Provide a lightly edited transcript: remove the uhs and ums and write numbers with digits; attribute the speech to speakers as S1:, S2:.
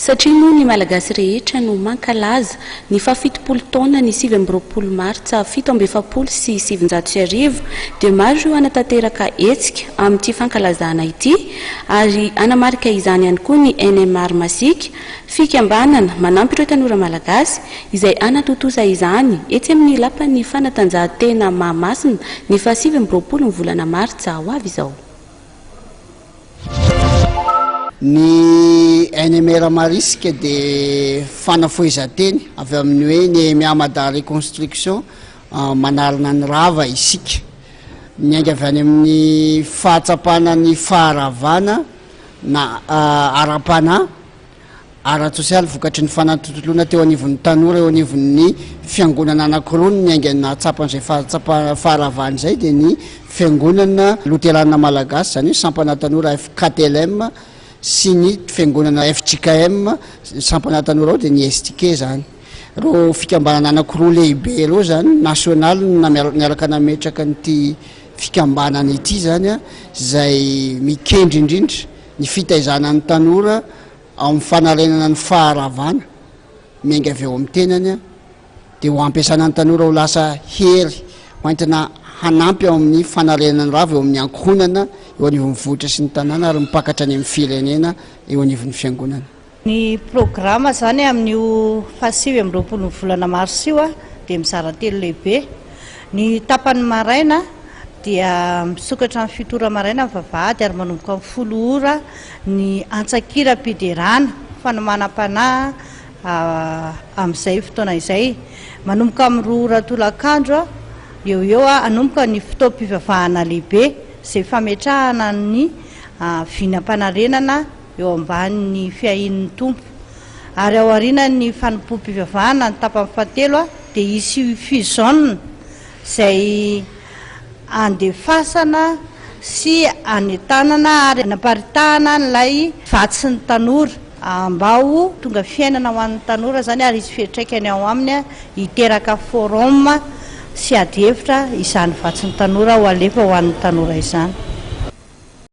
S1: Satria moa ny Malagasy rehetra no mankalaza ny fahafitopolo taona ny 29 martsa 1947 dia maro ireo hanatanteraka hetsika amin'ity fankalazana ity ary hanamarika izany ihany koa ny NMR Masiaka, fikambanana manampy ireo tanora Malagasy izay hanatontosa izany etsy amin'ny lapan'ny fanatanjahantena Mahamasina ny faha-29 ny volana martsa ho avy izao.
S2: Ny NMR Marisque dia fanafohezan-teny avy amin'ny hoe Nehemia Mada Reconstruction, manarina ny rava isika. Miainga avy any amin'ny fahatsapana ny faharavana na ara-panahy, ara-tsosialy vokatry ny fanatontoloana teo anivon'ny tanora eo anivon'ny fiangonana anankiroa no niainga nahatsapa an'izay fahatsapa faharavana izay dia ny fiangonana loterana malagasy izany hoe sampana tanora FKTLM sy ny fiangonana fjkm sampana tanora ao dia ny STK izany ireo fikambanana anankiroa lehibe ireo izany nasionaly no niaraka nametraka an'ity fikambanana ity izany a izay mikendry indrindra ny fitaizana ny tanora ao amin'ny fanarenana ny faharavana miainga avy ao amin'ny tenany dia ho ampiasana ny tanora ho lasa hery ho entina hanampy ao amin'ny fanarenana ny rava eo amin'ny ankohonana, eo anivon'ny vohitra sy ny tanàna ary mipakatra any amin'ny firenena eo anivon'ny fiangonana.
S3: Ny programa izany amin'io faha-29 ny volana marsa io dia mizara telo lehibe. Ny tapany maraina dia misokatra amin'ny fito ora maraina ny vavahady ary manomboka amin'ny folo ora ny antsakiram-piderana, fanomanam-panahy amin'izay fotoana izay. Manomboka amin'ny roa ora tolakandro eo ho eo hanomboka ny fotoam-pivavahana lehibe izay fametrahana ny vinam-panarenana eo ambanin'ny fiahian'ny Tompo. Ary aorianan'ny fanompoam-pivavahana ny tapany fahatelo dia hisy fusion izay andefasana sy anentanana ary anaparitahana an'ilay vatsin'ny tanora mba ho tonga fiainana ho an'ny tanora izany ary hisy fiantraikany ao aminy hiteraka forum sy adihevitra izany vatsin'ny tanora ho alefa ho an'ny tanora izany.